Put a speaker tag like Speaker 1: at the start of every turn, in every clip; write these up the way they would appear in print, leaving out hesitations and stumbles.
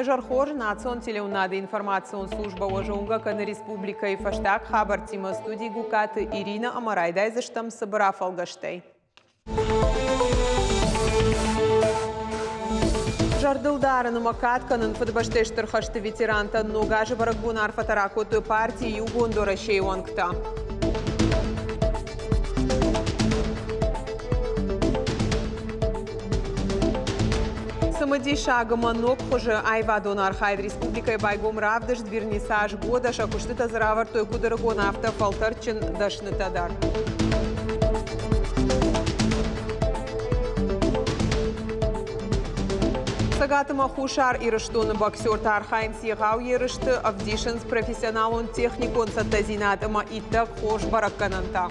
Speaker 1: Уӕ хорз, национ телеуынады информацион службӕ уӕ зонгӕ кӕны республикӕйы фӕстаг хабӕрттимӕ студи Гукаты Ирина ӕмӕ райдайдзыстӕм цыбыр афӕлгӕстӕй. Зӕрдыл дарын ӕмӕ кад кӕнын Фыдыбӕстӕйы Стыр хӕсты ветерантӕн Ног азы бӕрӕгбон арфӕтӕ ракодтой парти Иугонд Уӕрӕсейы уӕнгтӕ. Цымыдисаг ӕмӕ ног хуызы аивадон архайд республикӕйы байгом равдыст «Вернисаж года» сӕ куыстытӕ дзы равӕрдтой куыд ӕрыгон, афтӕ фӕлтӕрдджын дӕснытӕ дӕр. Цӕгат ӕмӕ Хуссар Ирыстоны боксертӕ архайынц егъау ерысты, ӕвдисынц профессионалон техникон цӕттӕдзинад ӕмӕ иттӕг хорз бӕрӕггӕнӕнтӕ.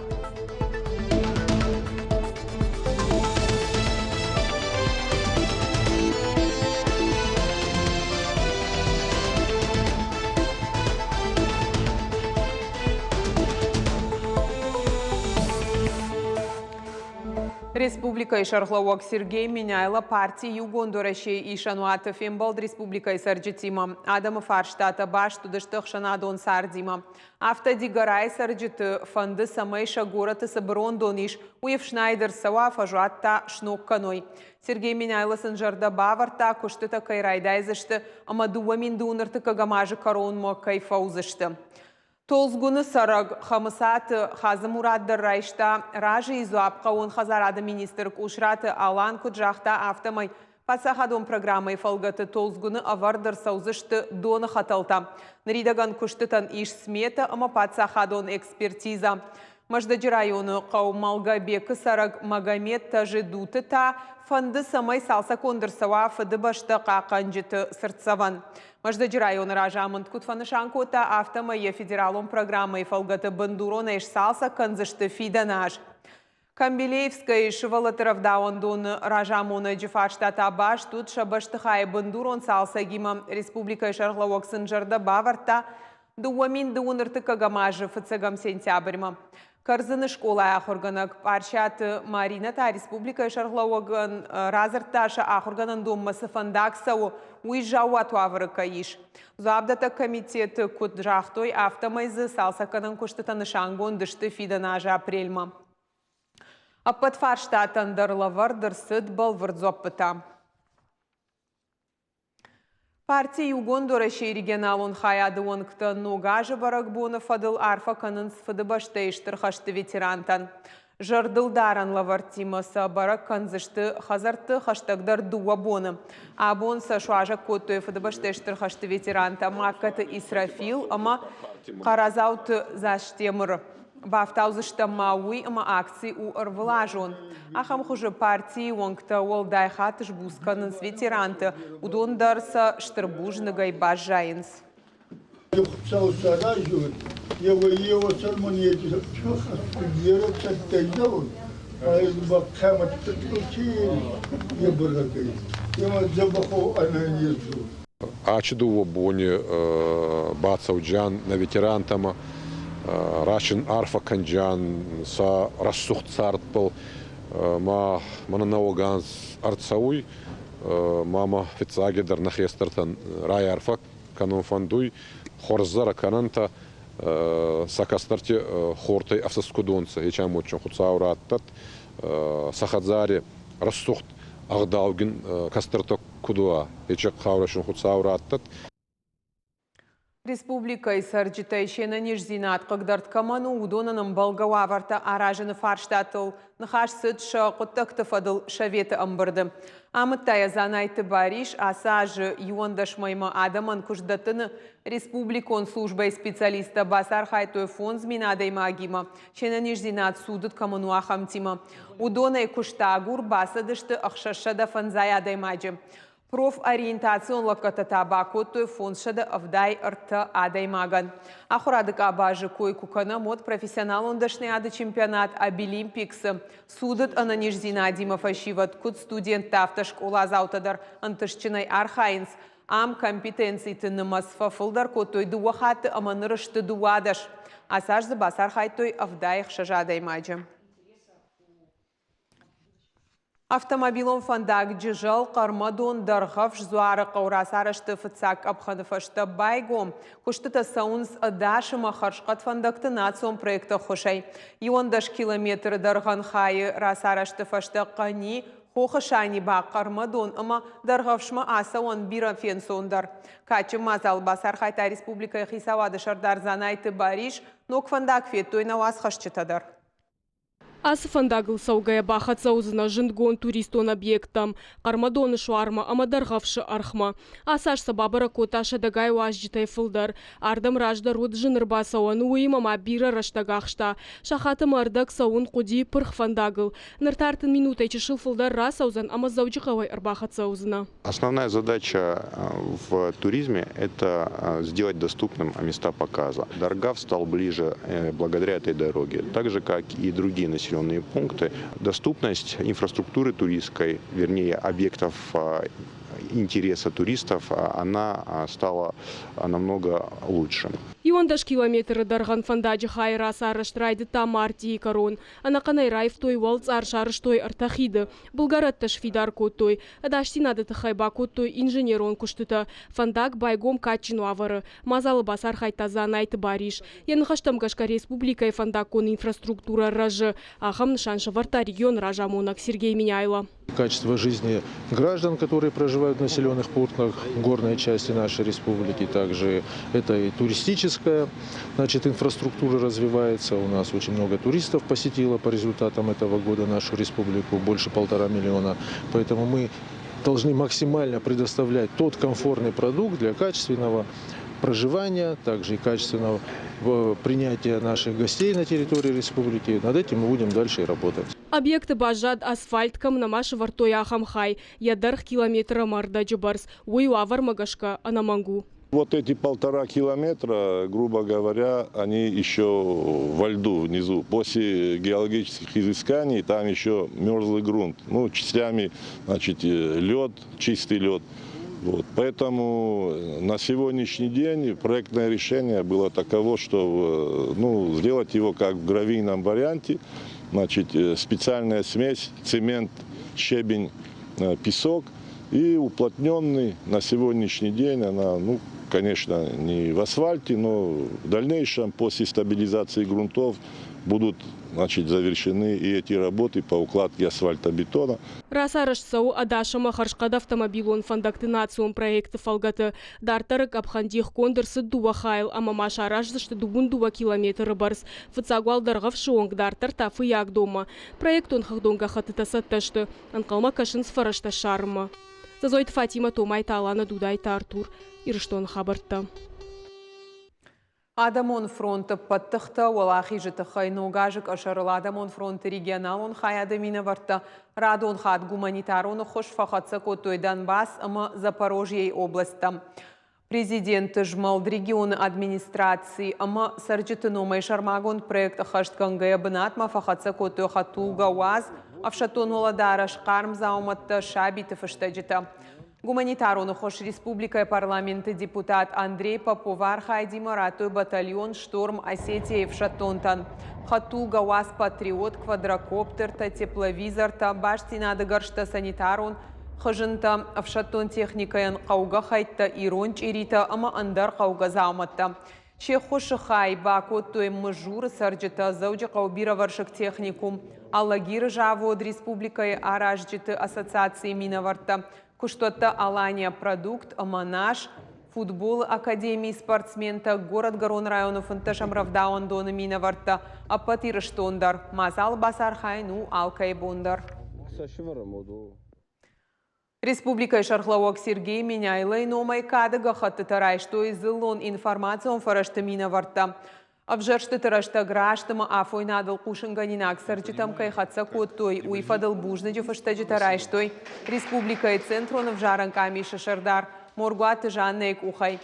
Speaker 1: Республикӕйы сӕргълӕууӕг Сергей Меняйло парти Иугонд Уӕрӕсейы исӕнуаты фембӕлд республикӕйы цӕрджытимӕ. Адӕмы фарстатӕ баст уыдысты ӕхсӕнадон цардимӕ. Афтӕ Дигорайы цӕрджыты фӕнды, цӕмӕй сӕ горӕты цы бырондон ис, уый ӕфснайд ӕрцӕуа, фӕзуат та сног кӕной. Сергей Меняйло сын зӕрдӕ бавӕрдта, куыстытӕ кӕй райдайдзысты ӕмӕ 2035 азы кӕронмӕ кӕй фӕуыдзысты. Толдзгуны цӕрӕг Хӕмыцаты Хадзымурат дӕр райста разыйы дзуапп хъӕууон хӕдзарады министр Къусраты Алан куыд загъта, афтӕмӕй паддзахадон программӕйы фӕлгӕты Толдзгуны ӕвӕрд ӕрцӕудзысты доны хӕтӕлтӕ. Ныридӕгӕн куыстытӕн ис сметӕ ӕмӕ паддзахадон экспертизӕ. Мӕздӕджы районы хъӕу Малгобекы цӕрӕг Магомед Тажидуты та фӕнды, цӕмӕй цалцӕггонд ӕрцӕуа Фыдыбӕстӕ хъахъхъӕнджыты цыртдзӕвӕн. Мӕздӕджы районы разамынд куыд фӕнысан кодта, афтӕмӕй йӕ федералон программӕйы фӕлгӕты бындуронӕй сцалцӕг кӕндзысты фидӕны аз. Камбилеевскӕйы сывӕллӕтты рӕвдауӕндоны разамонӕджы фарста та баст уыд сӕ бӕстыхайы бындурон цалцӕгимӕ. Республикӕйы сӕргълӕууӕг сын зӕрдӕ бавӕрдта 2023 азы фыццӕгӕм сентябрьмӕ. Кӕрдзыны скъолайы ахуыргӕнӕг Парсиаты Маринӕ та республикӕйы сӕргълӕууӕгӕн радзырдта, сӕ ахуыргӕнӕндонмӕ цы фӕндаг цӕуы, уый заууат уавӕры кӕй ис. Дзуапдӕттӕг комитеты куыд загътой, афтӕмӕй дзы цалцӕггӕнӕн куыстытӕ нысангонд сты фидӕн азы апрельмӕ. Ӕппӕт фарстатӕн дӕр лӕвӕрд ӕрцыд бӕлвырд дзуӕппытӕ. Парти Иугонд Уӕрӕсейы регионалон хайады уӕнгтӕ Ног азы бӕрӕгбоны фӕдыл арфӕ кӕнынц Фыдыбӕстӕйы Стыр хӕсты ветерантӕн. Зӕрдылдарӕн лӕвӕрттимӕ сӕ бӕрӕг кӕндзысты хӕдзӕртты хӕстӕгдӕр дыууӕ боны. Абон сӕ суазӕг кодтой Фыдыбӕстӕйы Стыр хӕсты ветерантӕ Магкаты Исрафил ӕмӕ Хъарадзауты Дзастемыр. Бафтаудзыстӕм ма уый, ӕмӕ акци у ӕрвылазон. Ахӕм хуызы партийы уӕнгтӕ уӕлдай хатт сбуц кӕнынц ветеранты, уыдон дӕр сӕ стыр бузныгӕй баззайынц.
Speaker 2: Хуыцау саразут, еуӕй-еуӕ цӕрмонийӕ
Speaker 3: Ачы дыууӕ бони бацӕуджан нӕ ветерантӕмӕ, расин арфӕ кӕнджан сӕ рӕсугъд цардбӕл ма мӕнӕ нӕуӕг анз ӕрцӕуй, ма мӕ фиццагидӕр нӕ хестӕртӕн райарфӕ кӕнун фӕндуй, хуӕрззӕрӕ кӕнӕнтӕ, сӕ кӕстӕрти хортӕй ӕфсӕст куд уонцӕ, ечи амондджун Хуцау раттӕд, сӕ хӕдзари рӕсугъд ӕгъдаугин кӕстӕртӕ куд уа, ечи хъаурӕсун Хуцау раттӕд.
Speaker 1: Республикӕйы цӕрджытӕй се нӕниздзинад хъыгдард кӕмӕн у, уыдонӕн ӕмбӕлгӕ уавӕртӕ аразыны фарстатыл ныхас цыд сӕ хъуыддӕгты фӕдыл советы ӕмбырды. Амыдта йӕ Дзанайты Барис ацы азы 11 мӕймӕ адӕмӕн куыст дӕттыны республикон службӕйы специалисттӕ бацархайдтой 5000 адӕймагимӕ, се нӕниздзинад цудыд кӕмӕн у, ахӕмтимӕ. Уыдонӕй куыстагур бацыдысты 650 адӕймаджы. Профориентацион лӕггӕдтӕ та бакодтой 573 адӕймагӕн. Ахуырады къабазы кой куы кӕнӕм, уӕд профессионалон дӕсныйады чемпионат Абилимпиксы цудыд ӕнӕниздзинадимӕ фӕсивӕд куыд студенттӕ, афтӕ скъоладзаутӕ дӕр ӕнтыстджынӕй архайынц. Ам компетенциты нымӕц фӕфылдӕр кодтой дыууӕ хатты ӕмӕ ныр сты 12. Ацы аз дзы бацархайдтой 76 адӕймаджы. Автомобилон фӕндаг Джызӕл, Хъӕрмӕдон, Дӕргъӕвс, Дзуарыхъӕу рацарӕзты фыццаг къӕпхӕны фӕстӕ байгом. Куыстытӕ цӕуынц ӕдас ӕмӕ хӕрзхъӕд фӕндӕгты национ проекты ӕххуысӕй. 11 километры дӕргъӕн хайы рацарӕзты фӕстӕ Хъӕни, Хохы Саниба, Хъӕрмӕдон ӕмӕ Дӕргъӕвсмӕ ацӕуӕн бирӕ фенцондӕр. Кадджын мадзалы бацархайдта республикӕйы хицауады сӕрдар Дзанайты Барис. Ног фӕндаг федтой нӕ уацхӕсджытӕ дӕр.
Speaker 4: Ацы фӕндагыл цӕугӕйӕ бахӕццӕ уыдзынӕ зындгонд туристон объекттӕм, Хъӕрмӕдоны суармӕ ӕмӕ Дӕргъӕвсы ӕрхмӕ. Ацы аз сӕ бабӕрӕг кодта сӕдӕгай уазджытӕй фылдӕр. Ардӕм раздӕр уыд зын ӕрбацӕуӕн, уыимӕ ма бирӕ рӕстӕг ахста. Сахат ӕмӕ ӕрдӕг цӕуын хъуыди пырх фӕндагыл. Ныр та 30 минутӕй чысыл фылдӕр рацӕудзӕн ӕмӕ Дзӕуджыхъӕуӕй ӕрбахӕццӕ уыдзынӕ.
Speaker 5: Основная задача в туризме – это сделать доступным места показа. Даргавс стал ближе благодаря этой дороге, так же, как и другие населенные пункты. Доступность инфраструктуры туристской, вернее, объектов интереса туристов, она стала намного лучше.
Speaker 4: 11 километры дӕргъӕн фӕндаджы хайы рацарӕзт райдыдта мартъийы кӕрон. Ӕнӕхъӕнӕй раивтой уӕлцъар, сарӕзтой ӕртӕ хиды, былгӕрӕттӕ сфидар кодтой. Ӕдасдзинады тыххӕй бакодтой инженерон куыстытӕ. Фӕндаг байгом кадджын уавӕры. Мадзалы бацархайдта Дзанайты Барис. Йӕ ныхӕстӕм гӕсгӕ республикӕйы фӕндаггон инфраструктурӕ рӕзы. Ахӕм нысан сӕвӕрдта регионы разамонӕг Сергей Меняйло.
Speaker 6: Качество жизни граждан, которые проживают в населенных пунктах горной части нашей республики, также это и туристическая, значит, инфраструктура развивается. У нас очень много туристов посетило по результатам этого года нашу республику, больше 1,5 миллиона. Поэтому мы должны максимально предоставлять тот комфортный продукт для качественного проживания, также и качественного принятия наших гостей на территории республики. Над этим мы будем дальше и работать.
Speaker 4: Объекты баззад асфальт кӕм нӕма сӕвӕрдтой, ахӕм хай. Йӕ дӕргъ километр ӕмӕ ӕрдӕджы бӕрц. Уый уавӕрмӕ гӕсгӕ ӕнӕмӕнг у.
Speaker 7: Вот эти 1,5 километра, грубо говоря, они еще во льду внизу. После геологических изысканий там еще мерзлый грунт. Ну, частями, значит, лед, чистый лед. Вот. Поэтому на сегодняшний день проектное решение было таково, что ну, сделать его как в гравийном варианте. Значит, специальная смесь, цемент, щебень, песок и уплотненный на сегодняшний день она, ну, конечно, не в асфальте, но в дальнейшем после стабилизации грунтов будут, значит, завершены и эти работы по укладке асфальтобетона.
Speaker 4: Рацарӕзт цӕуы ӕдас ӕмӕ хӕрзхъӕд автомобилон фӕндӕгты национ проекты фӕлгӕты. Дарддӕры къӕпхӕн дихгонд ӕрцыд дыууӕ хайыл ӕмӕ ма сараздзысты 22 километры бӕрц. Фыццаг уал Дӕргъӕвсы онг, дарддӕр та Фыййагдонмӕ. Проектон хыгъдон гӕххӕттытӕ цӕттӕ сты. Ӕнхъӕлмӕ кӕсынц фӕрӕзтӕ ссарынмӕ. Зазойты Фатимӕ, Томайты Алана, Дудайты Артур. Ирыстоны хабӕрттӕ.
Speaker 1: Адӕмон фронты ӕппӕт тыхтӕ уӕлахизы тыххӕй. Ног азы къӕсӕрыл Адӕмон фронты регионалон хайады минӕвӕрттӕ радон хатт гуманитарон ӕххуыс фӕхӕццӕ кодтой Донбасс ӕмӕ Запорожьейы областтӕм. Президенты змӕлд регионы администраци ӕмӕ цӕрджыты номӕй сӕрмагонд проект ӕххӕстгӕнгӕйӕ бынатмӕ фӕхӕццӕ кодтой хӕдтулгӕ УАЗ, ӕфсӕддон уӕлӕдарӕс, хъарм дзаумӕттӕ, сабиты фыстӕджытӕ. Гуманитарон ӕххуыс республикӕйы парламенты депутат Андрей Поповы архайдимӕ радтой батальон «Шторм» Осетияйы ӕфсӕддонтӕн. Хӕдтулгӕ УАЗ «Патриот», квадрокоптертӕ, тепловизортӕ, бастдзинады гӕрзтӕ, санитарон хызынтӕ, ӕфсӕддон техникӕйӕн хъӕугӕ хӕйттӕ, ирон чъиритӕ ӕмӕ ӕндӕр хъӕугӕ дзаумӕттӕ. Се ххуысы хай бакодтой Мызуры цӕрджытӕ, Дзӕуджыхъӕуы бирӕвӕрсыг техникум, Алагиры завод, республикӕйы аразджыты ассоциацийы минӕвӕрттӕ, куыстуӕттӕ «Алания продукт» ӕмӕ «Наш», футболы академийы спортсментӕ, Горӕтгӕрон районы 15-ӕм рӕвдауӕндоны минӕвӕрттӕ, ӕппӕт Ирыстон дӕр. Мадзалы бацархайын у алкӕй бон дӕр. Республикӕйы сӕргълӕууӕг Сергей Меняйлойы номӕй кады гӕххӕттытӕ райстой дзыллон информацион фӕрӕзты минӕвӕрттӕ. Ӕвзӕрстыты рӕстӕг раст ӕмӕ афойнадыл хъусынгӕнинаг цӕрджытӕм кӕй хӕццӕ кодтой, уый фӕдыл бузныджы фыстӕджытӕ райстой республикӕйы Центрон ӕвзарӕн къамисы сӕрдар Моргуаты Жаннӕйы къухӕй.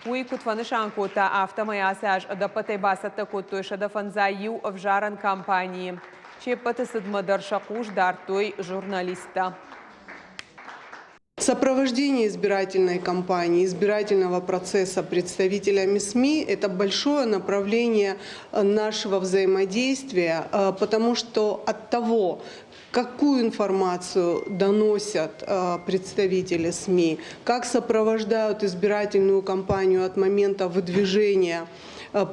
Speaker 1: Уый куыд фӕнысан кодта, афтӕмӕй ацы аз ӕдӕппӕтӕй бацӕттӕ кодтой 151 ӕвзарӕн кампанийы. Се ппӕты цыдмӕ дӕр сӕ хъус дардтой журналисттӕ.
Speaker 8: Сопровождение избирательной кампании, избирательного процесса представителями СМИ – это большое направление нашего взаимодействия, потому что от того, какую информацию доносят представители СМИ, как сопровождают избирательную кампанию от момента выдвижения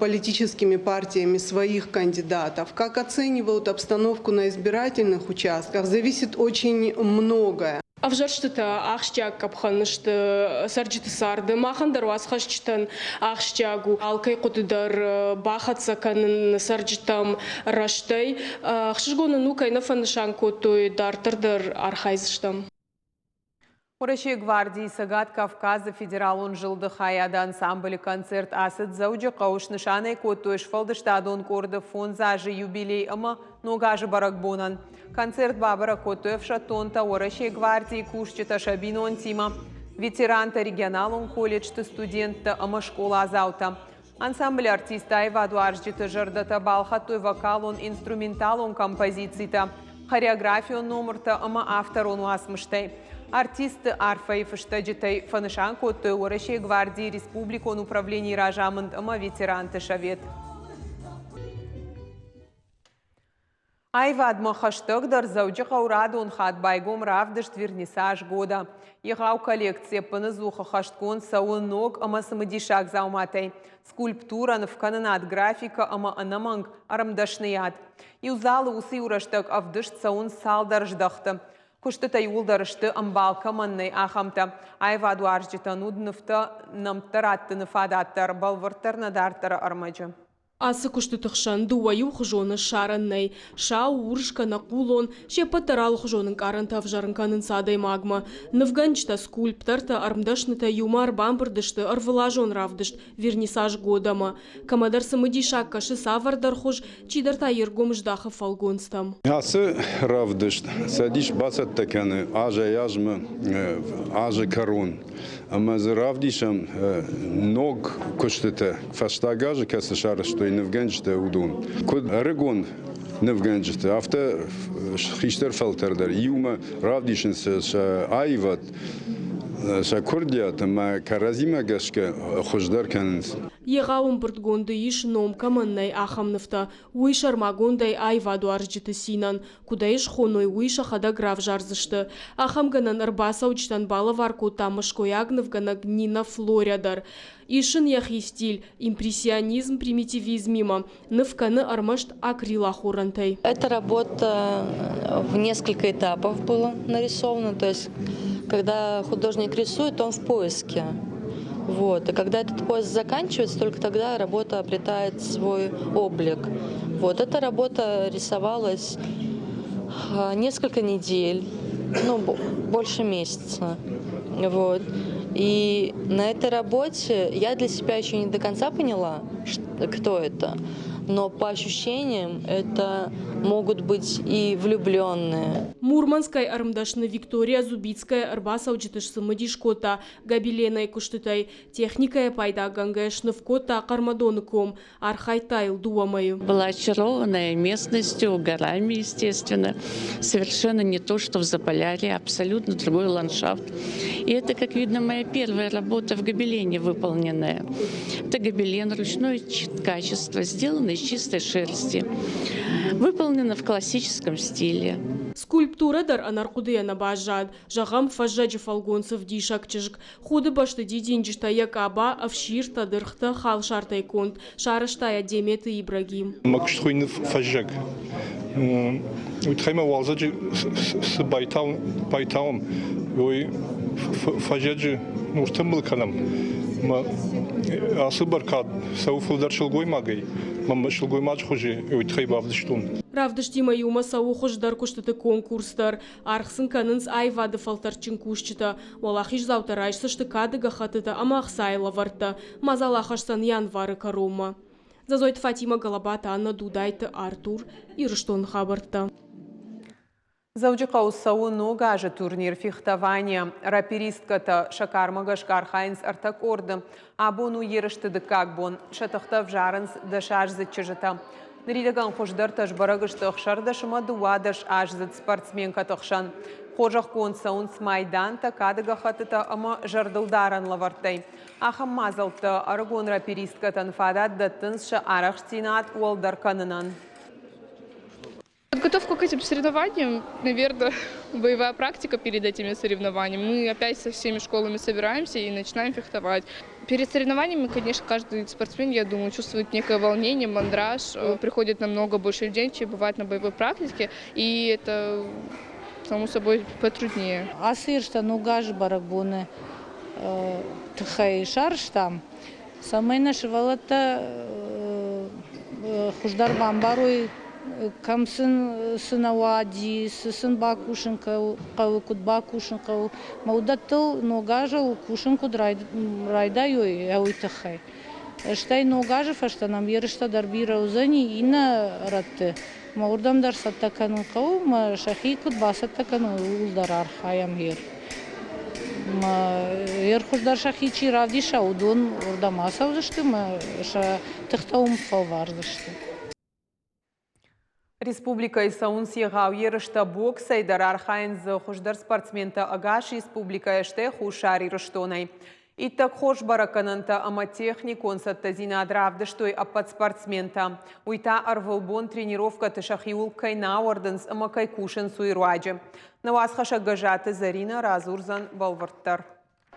Speaker 8: политическими партиями своих кандидатов, как оценивают обстановку на избирательных участках, зависит очень многое.
Speaker 4: Ӕвзӕрстытӕ ахсджиаг къӕпхӕн сты цӕрджыты царды. Махӕн дӕр уацхӕсджытӕн ахсджиаг у алкӕй хъуыды дӕр бахӕццӕ кӕнын цӕрджытӕм рӕстӕй. Ӕхсызгон нын у, кӕй нӕ фӕнысан кодтой, дарддӕр дӕр архайдзыстӕм.
Speaker 1: Уӕрӕсейы гвардийы Цӕгат Кавказы федералон зылды хайады ансамблы концерт ацыд Дзӕуджыхъӕуы. Снысан ӕй кодтой сфӕлдыстадон къорды 5 азы юбилей ӕмӕ Ног азы бӕрӕгбонӕн. Концерт бабӕрӕг кодтой ӕфсӕддонтӕ, Уӕрӕсейы гвардийы кусджытӕ сӕ бинонтимӕ, ветерантӕ, регионалон колледжты студенттӕ ӕмӕ скъоладзаутӕ. Ансамблы артисттӕ аивадуарзджыты зӕрдӕтӕ балхӕдтой вокалон-инструменталон композицитӕ, хореографион номыртӕ ӕмӕ авторон уацмыстӕй. Артистты арфӕйы фыстӕджытӕй фӕнысан кодтой Уӕрӕсейы гвардийы республикон управленийы разамынд ӕмӕ ветеранты совет. Аивадмӕ хӕстӕгдӕр Дзӕуджыхъӕуы радон хатт байгом равдыст «Вернисаж года». Егъау коллекци ӕппынӕдзухы хӕстгонд цӕуы ног ӕмӕ цымыдисаг дзауматӕй. Скульптурӕ, нывкӕнынад, графикӕ ӕмӕ ӕнӕмӕнг ӕрмдӕсныйад. Иу залы уыцы иу рӕстӕг ӕвдыст цӕуынц цалдӕр здӕхты. Куыстытӕ иууылдӕр сты, ӕмбал кӕмӕн нӕй, ахӕмтӕ. Аивадуарзджытӕн уыд нывтӕ нӕмттӕ раттыны фадат дӕр, бӕлвырддӕр нӕ дарддӕры ӕрмӕджы.
Speaker 4: Ацы куыстыты хсӕн дыууӕ иухуызоны ссарӕн нӕй. Сау, урс кӕнӕ хъулон, се ппӕт дӕр алыхуызон ӕнкъарӕнтӕ ӕвзӕрын кӕнынц адӕймагмӕ. Нывгӕнджытӕ, скульптортӕ, ӕрмдӕснытӕ иумӕ ӕрбамбырд сты ӕрвылазон равдыст «Вернисаж года-мӕ». Кӕмӕдӕр цымыдисаг кӕсы цавӕрдӕр хуыз, чидӕр та йе ргом здахы фӕлгонцтӕм.
Speaker 9: Ацы равдыст Цӕдис бацӕттӕ кӕны азӕй-азмӕ азы кӕрон. Ӕмӕ дзы равдисӕм ног куыстытӕ, фӕстаг азы кӕцы сарӕзтой нывгӕнджытӕ, уыдон. Куыд ӕрыгон нывгӕнджытӕ, афтӕ хистӕр фӕлтӕр дӕр иумӕ равдисынц сӕ аивад, сӕ курдиат ӕмӕ кӕрӕдзимӕ гӕсгӕ хуыздӕр кӕнынц.
Speaker 4: Егъау ӕмбырдгонды ис, ном кӕмӕн нӕй, ахӕм нывтӕ. Уый сӕрмагондӕй аивадуарзджыты цинӕн, куыд ӕй схоной, уый сӕхӕдӕг равзардзысты. Ахӕм гӕнӕн ӕрбацӕуджытӕн балӕвар кодта мӕскуыйаг нывгӕнӕг Нина Флоря дӕр. Ис ын йӕхи стиль, импрессионизм примитивизмимӕ, ныв кӕны ӕрмӕст акрилахорӕнтӕй.
Speaker 10: Эта работа в несколько этапов была нарисована. То есть, когда художник рисует, он в поиске. Вот. И когда этот поиск заканчивается, только тогда работа обретает свой облик. Вот. Эта работа рисовалась несколько недель, ну, больше месяца. Вот. И на этой работе я для себя еще не до конца поняла, кто это, но по ощущениям это могут быть и влюбленные.
Speaker 4: Мурманскӕй ӕрмдӕсны Виктория Зубицкая ӕрбацӕуджыты сцымыдис кодта гобеленӕй куыстытӕй, техникӕйӕ пайдагӕнгӕ сныв кодта Хъӕрмӕдоны ком, архайдта йыл дыууӕ мӕйы.
Speaker 11: Была очарованная местностью, горами, естественно. Совершенно не то, что в Заполярье, абсолютно другой ландшафт. И это, как видно, моя первая работа в гобелене выполненная. Это гобелен ручное качество, сделанный из чистой шерсти. Выполнено в классическом стиле.
Speaker 4: Скульптурӕ дӕр ӕнӕрхъуыдыйӕ нӕ баззад. Зӕгъӕм, фӕззӕджы фӕлгонцы вдисӕг чызг. Худы бӕсты дидинджытӕ, йӕ къаба, ӕфсиртӕ, дыргътӕ, халсартӕй конд, сарӕзта йӕ Деметы Ибрагим.
Speaker 12: Мӕ куыст хуыйны фӕззӕг. Уый тыххӕй ма уалдзӕджы цы байтауӕм, уый фӕззӕджы нуртымбыл кӕнӕм. Мӕ ацы бӕркад цӕуы фылдӕр сылгоймагӕй. Мӕ сылгоймаджы хуызы уый тыххӕй бавдыстон.
Speaker 4: Равдыстимӕ иумӕ цӕуы хуыздӕр куыстыты конкурс дӕр. Аргъ сын кӕнынц аивады фӕлтӕрдджын кусджытӕ. Уӕлахиздзаутӕ райсдзысты кады гӕххӕттытӕ ӕмӕ ӕхцайы лӕвӕрттӕ. Мадзал ахӕсдзӕн январы кӕронмӕ. Дзӕзойты Фатимӕ, Галабаты Анна, Дудайты Артур. Ирыстоны хабӕрттӕ.
Speaker 1: Дзӕуджыхъӕуы цӕуы Ног азы турнир фехтованийӕ. Рапиристкӕтӕ сӕ кармӕ гӕсгӕ архайынц ӕртӕ къорды. Абон у ерысты дыккаг бон. Сӕ тыхтӕ ӕвзарынц дӕсаздзыд чызджытӕ. Ныридӕгӕн хуыздӕртӕ сбӕрӕг сты 16 ӕмӕ 12 аздзыд спортсменкӕты хсӕн. Хорзӕхгонд цӕуынц майдантӕ, кады гӕххӕттытӕ ӕмӕ зӕрдылдарӕн лӕвӕрттӕй. Ахӕм мадзӕлттӕ ӕрыгон рапиристкӕтӕн фадат дӕттынц сӕ арӕхстдзинад уӕлдӕр кӕнынӕн.
Speaker 13: Подготовка к этим соревнованиям, наверное, боевая практика перед этими соревнованиями. Мы опять со всеми школами собираемся и начинаем фехтовать. Перед соревнованиями, конечно, каждый спортсмен, я думаю, чувствует некое волнение, мандраж. Приходит намного больше людей, чем бывает на боевой практике, и это, само собой, потруднее.
Speaker 14: Ацы ерыстӕ Ног азы бӕрӕгбоны тыххӕй сарӕзтам, цӕмӕй нӕ сывӕллӕттӕ хуыздӕр бамбарой, кӕм сын цы нӕ уади, цы сын бакусын хъӕуы, куыд бакусын хъӕуы. Мӕ уыдӕттыл Ног азыл кусын куыд райдайой, уый тыххӕй. Стӕй Ног азы фӕстӕ нӕм ерыстӕ дӕр бирӕ уыдзӕни иннӕ рӕтты. Мӕ уырдӕм дӕр цӕттӕ кӕнын хъӕуы, мӕ сӕхи куыд бацӕттӕ кӕной, ууыл дӕр архайӕм гъер. Мӕ гъер хуыздӕр сӕхи чи равдиса, уыдон уырдӕм ацӕудзысты мӕ сӕ тыхтӕ уым фӕлвардзысты.
Speaker 1: Республикӕйы цӕуынц егъау ерыстӕ боксӕй дӕр, архайынц дзы хуыздӕр спортсментӕ ӕгас республикӕйӕ, стӕй Хуссар Ирыстонӕй. Иттӕг хорз бӕрӕггӕнӕнтӕ ӕмӕ техникон цӕттӕдзинад равдыстой ӕппӕт спортсментӕ. Уый та ӕрвылбон тренировкӕты сӕхиуыл кӕй нӕ ауӕрдынц ӕмӕ кӕй кусынц, уый руаджы. Нӕ уацхӕссӕг Гӕззаты Зӕринӕ радзурдзӕн бӕлвырддӕр.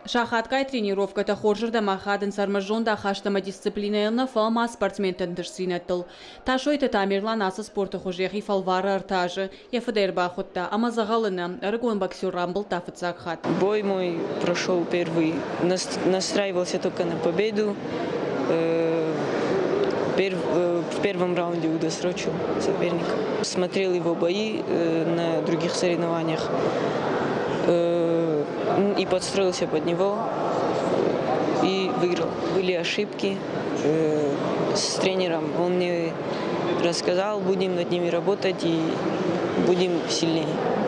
Speaker 15: Сахатгай тренировкӕтӕ хорзырдӕм ахадынц ӕрмӕст зондахаст ӕмӕ дисциплинӕйыл нӕ, фӕлӕ ма спортсменты ӕнтыстдзинӕдтыл. Тасойты Тамерлан ацы спорты хуыз йӕхи фӕлвары ӕртӕ азы. Йӕ фыд ӕй ӕрбахуыдта ӕмӕ дзӕгъӕлы нӕ, ӕрыгон боксер рамбылдта фыццаг хатт.
Speaker 16: Бой мой прошел первый, настраивался только на победу. В первом раунде удосрочил соперника. Смотрел его бои на других соревнованиях и подстроился под него и выиграл. Были ошибки с тренером. Он мне рассказал, будем над ними работать и будем сильнее.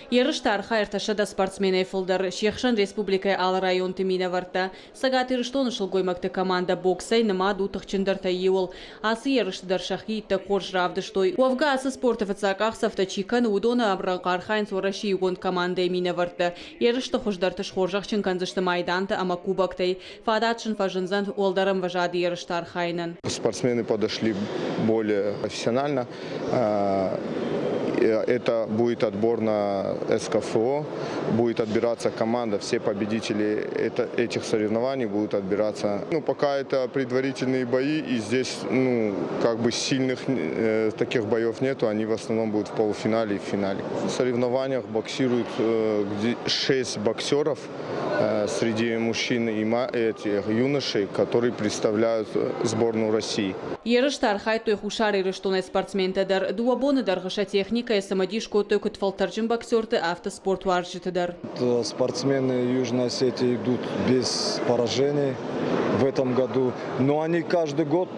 Speaker 15: Ерысты архайы ӕртӕсӕдӕ спортсменӕй фылдӕр, се хсӕн республикӕйы алы районты минӕвӕрттӕ. Цӕгат Ирыстоны сылгоймӕгты командӕ боксӕй нымад у тыхджындӕртӕй иуыл. Ацы ерысты дӕр сӕхи иттӕг хорз равдыстой. Уӕвгӕ ацы спорты фыццаг къахдзӕфтӕ чи кӕны, уыдоны ӕмрӕнхъ архайынц Уӕрӕсейы иугонд командӕйы минӕвӕрттӕ. Ерысты хуыздӕрты схорзӕхджын кӕндзысты майдантӕ ӕмӕ кубоктӕй. Фадат сын фӕзындзӕн уӕлдӕр ӕмвӕзады ерысты архайынӕн.
Speaker 17: Спортсмены подошли более профессионально. Это будет отбор на СКФО, будет отбираться команда, все победители этих соревнований будут отбираться. Ну, пока это предварительные бои, и здесь, ну, как бы сильных таких боев нету, они в основном будут в полуфинале и в финале. В соревнованиях боксируют 6 боксеров среди мужчин и этих юношей, которые представляют сборную России.
Speaker 15: Ерысты архайдтой Хуссар Ирыстонӕй спортсментӕ дӕр. Дыууӕ боны дӕргъы сӕ техникӕйӕ цымыдис кодтой куыд фӕлтӕрджын боксерты, афтӕ спортуарзджыты дӕр.
Speaker 18: Спортсмены Южной Осетии идут без поражений в этом году. Но они каждый год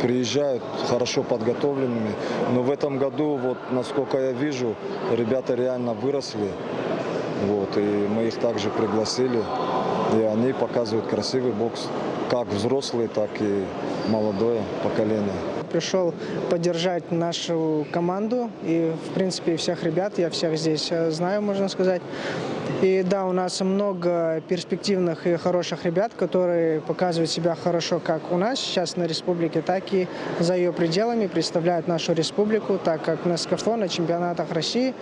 Speaker 18: приезжают хорошо подготовленными. Но в этом году, вот, насколько я вижу, ребята реально выросли. Вот, и мы их также пригласили. И они показывают красивый бокс, как взрослые, так и молодое поколение.
Speaker 19: Пришел поддержать нашу команду и, в принципе, всех ребят. Я всех здесь знаю, можно сказать. И да, у нас много перспективных и хороших ребят, которые показывают себя хорошо как у нас сейчас на республике, так и за ее пределами, представляют нашу республику, так как на СКФО, на чемпионатах России.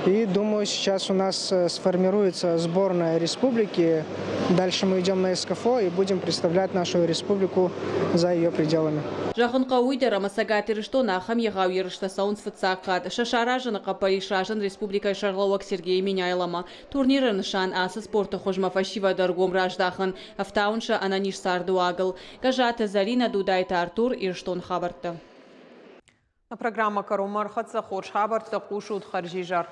Speaker 19: И думаю, сейчас у нас сформируется сборная республики. Дальше мы идем на СКФО и будем представлять нашу республику за ее пределами.
Speaker 15: Зӕгъын хъӕуы уый дӕр, ӕмӕ Цӕгат Ирыстоны ахӕм егъау ерыстӕ цӕуынц фыццаг хатт. Сӕ саразыны хъӕппӕрис разынд республикӕйы сӕргълӕууӕг Сергей Меняйломӕ. Турниры нысан ацы спорты хуызмӕ фӕсивӕды ӕргом раздахын, ӕфтауын сӕ ӕнӕниз цардыуагыл. Гӕззаты Зӕринӕ, Дудайты Артур, Ирыстоны хабӕрттӕ.
Speaker 1: Программӕ кӕронмӕ ӕрхӕццӕ. Хорз хабӕрттӕ хъусут. Хӕрзизӕр.